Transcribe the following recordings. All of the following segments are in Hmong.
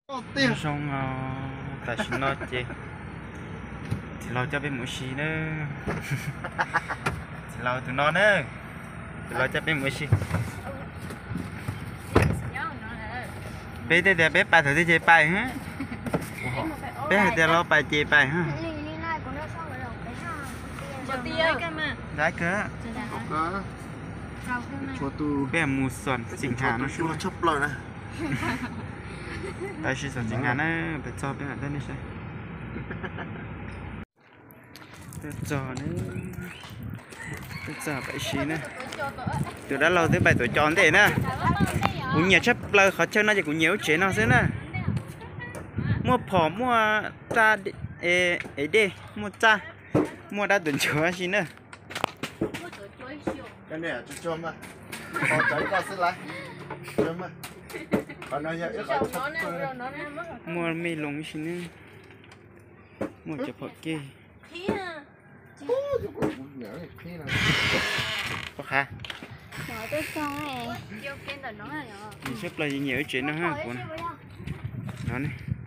Zoo, tam sim no ces txiv laus coj peb mus ua si na. Txiv laus tus no na, txiv laus coj peb mus ua si. Peb tej tias peb pais thaum twg ces pais. Peb hais tias los pais ces pais. Peb mus xoom Xim Has no. Pais si xoom Xim Has na, pais txog peb mam teb nej saib. Tuaj txog, tuaj txog pais si na. Tus dab laug twb pais tuav cos ntej na. Kuv nyiam tshaj plaws qhov chaw no ces kuv nyiam lub tsev no xwb na. Muaj phom, muaj txaj, es dej, muaj txaj, muaj dab tuam ncuav si na. Muaj me loos si na. Muaj cov phom kej. Pov Qhav, nyiam tshaj plaws nyiam lub tsev no kuv.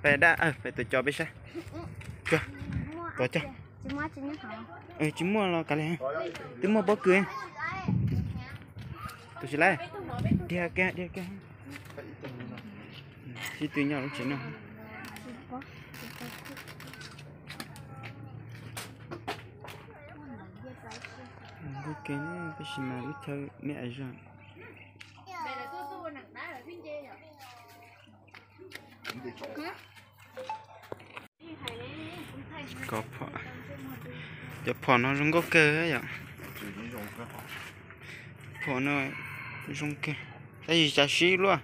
Pais dab, pais tuav cos peb saib. Tuav cos. Tsis muaj los kav liam, twb muaj pob kws. Tus tsis laij, dhia kiag, dhia kiag. Sib tw nyob lub tsev no. Ntug kev peb sim mas lub chaw me ais zog. Kov phom, cov phom no zoo nkauj kawg yom. Phom no zoo kawg, tab sis tsis sib luaj.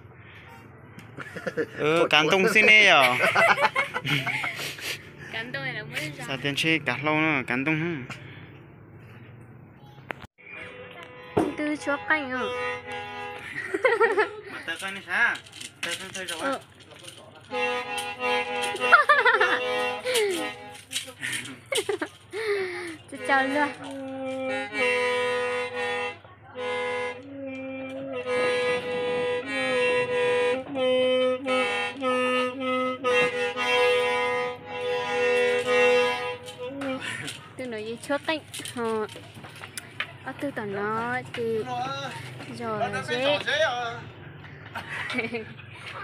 Kav ntoo xwb ne yom. Xav tias ntshe kav hlau no kav ntoo. Ntws tshuav qeej os. Tsis tsaus luag. Tus no yeej tshuav qeej ho. Ob tug tom no ces zom zeb,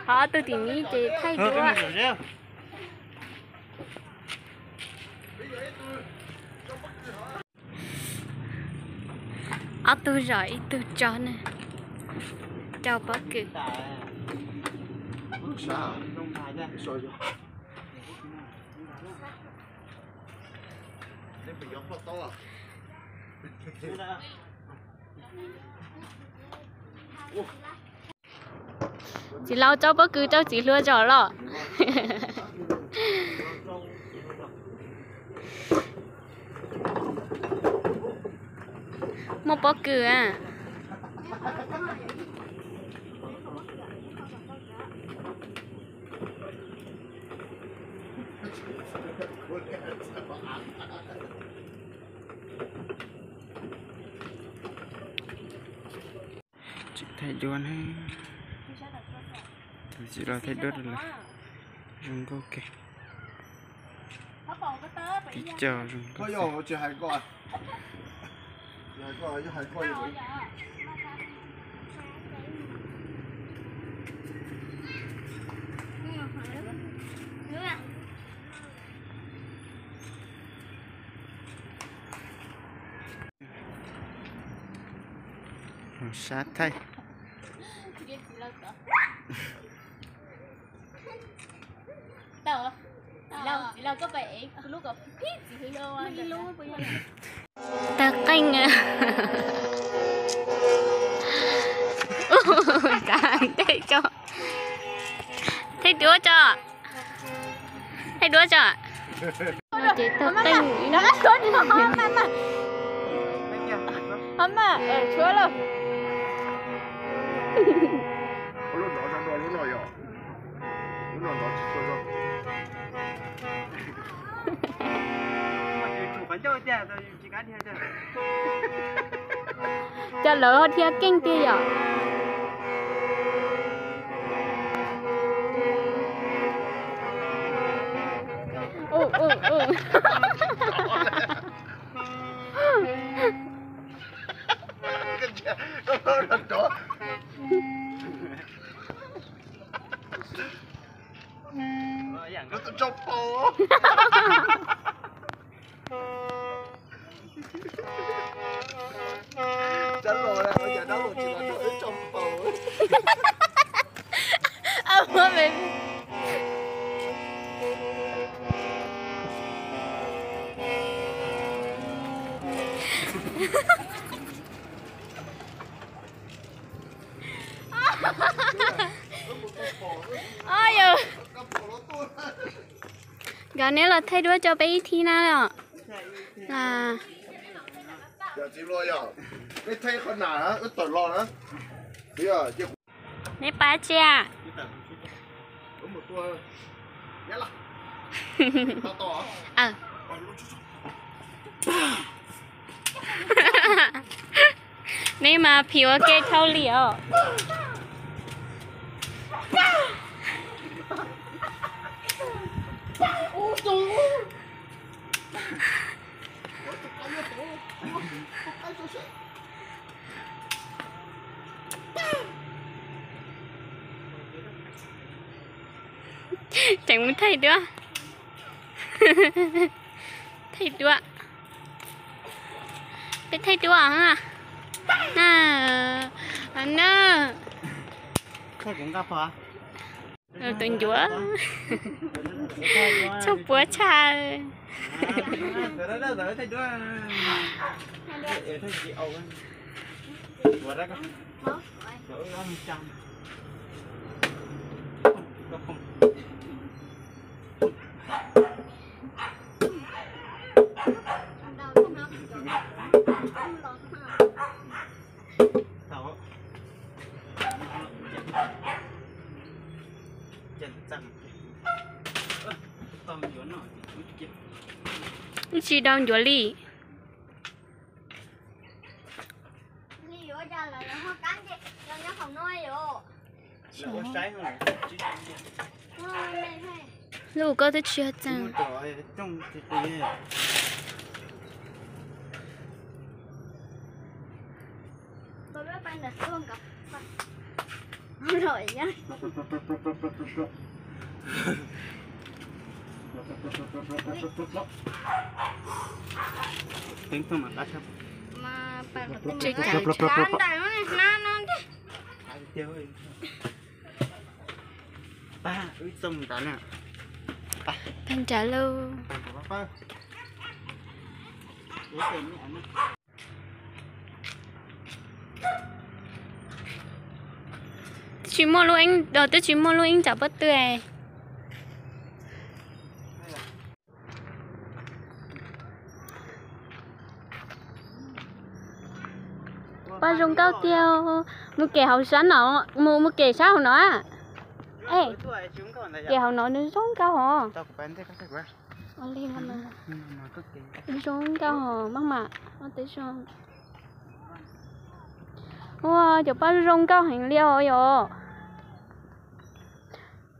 ho ob tug tim no ces thaij duab. Ob tug zom ib tug tso na, rau pob kws. Txiv laus tso pob kws rau txiv hluas zom los. Muaj pob kws a. Tsis thaij duab ne. Tus txiv laus thaij duab rau lawm. Zoo nkauj kawg. Tib co zoo nkauj. Sab thaij. Tawg qeej. Thaij duab tso. Thaij duab tso. Ces tawg qeej. Cov lawv ho dhia keej tiag yom. Nkawd neb los thaij duab rau peb ib thib na os. Neb pab tsi a? Neb mas phim ua ke dhau li os. Tseem mus thaij duab. Thaij duab. Peb thaij duab na. Tus ncuav txhua puav tshaj. Tsis dau ncuav li. Lub koj twb tsis yog txeeg. Tag nrad lauj. Twb tsis muaj lub eeb, twb tsis muaj lub eeb tsam pob tw. Paj zoo nkauj tiag. Mus kem hauv sab no, mus, mus kem sab hauv no. Kem hauv no nws zoo nkauj hos. Zoo nkauj hos maj mam. Ua cov paj zoo nkauj heev li os yom.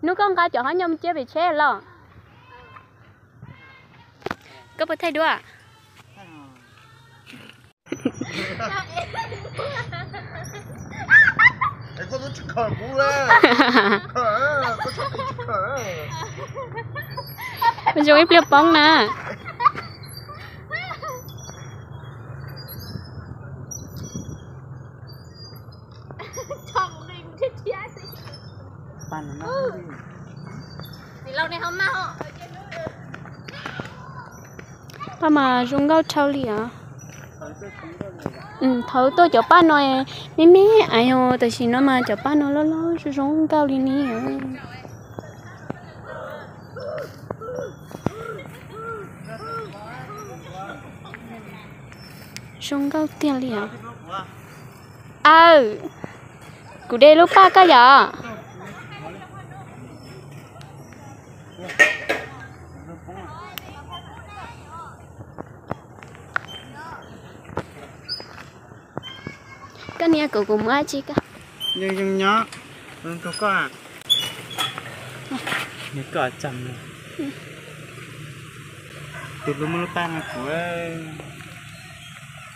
Hnub koj nqa cov hab nyo mus cia pem tsheb los. Koj puas thaij duab? Zoo ib pliag poob na. Paj mas zoo nkauj dhau li os. Thaum tuaj cov paj no me me ais, tam sim no mas cov paj no loj loj zoo zoo nkauj li ne. Zoo nkauj tiag li os. Aw, kuv de lub paj koj yom. Koj niam kuv, kuv mus dab tsi koj? Yeej yeej nyob, koj, koj tsam. Tus hlub muab lub paj no kuv,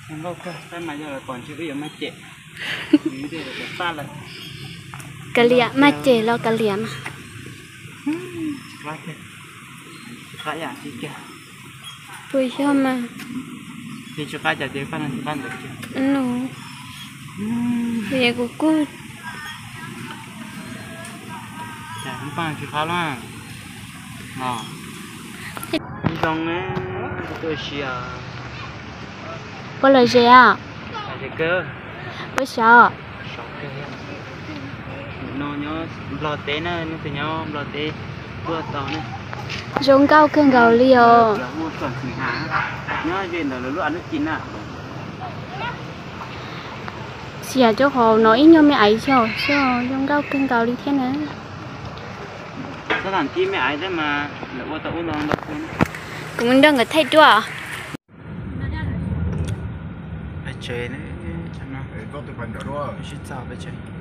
zoo nkauj kawg, paj mas yog lawv pom ntshe wb yuav mag cem. Paj lawm. Kav liam, mag cem los kav liam mas. Tsis qab, tsis qab yam tsis kiag. Puas yog mas? Tsis qab cas ces paj no tsis qab ntawd kiag. Kuv kuj, cas lub paj tsis qab los. Zoo, tuaj si. Puab lawv ze os? Puab xyov? No nyob Nplog teb na, neb tus nyob Nplog teb tuaj tau na. Zoo nkauj kawg nkaus li os. Nyob ze ntawm lawv lub a nub ci na. Xiam rau qhov no ib nyuag me aiv xyov xyov zoo nkauj kawg nkaus li thiab na. Tab lam tib me aiv thiab mas lawv ua tau ub no ntau kawg. Kuv mus nrog nkawd thaij duab. Pais tsev ne, sib txog pais tsev.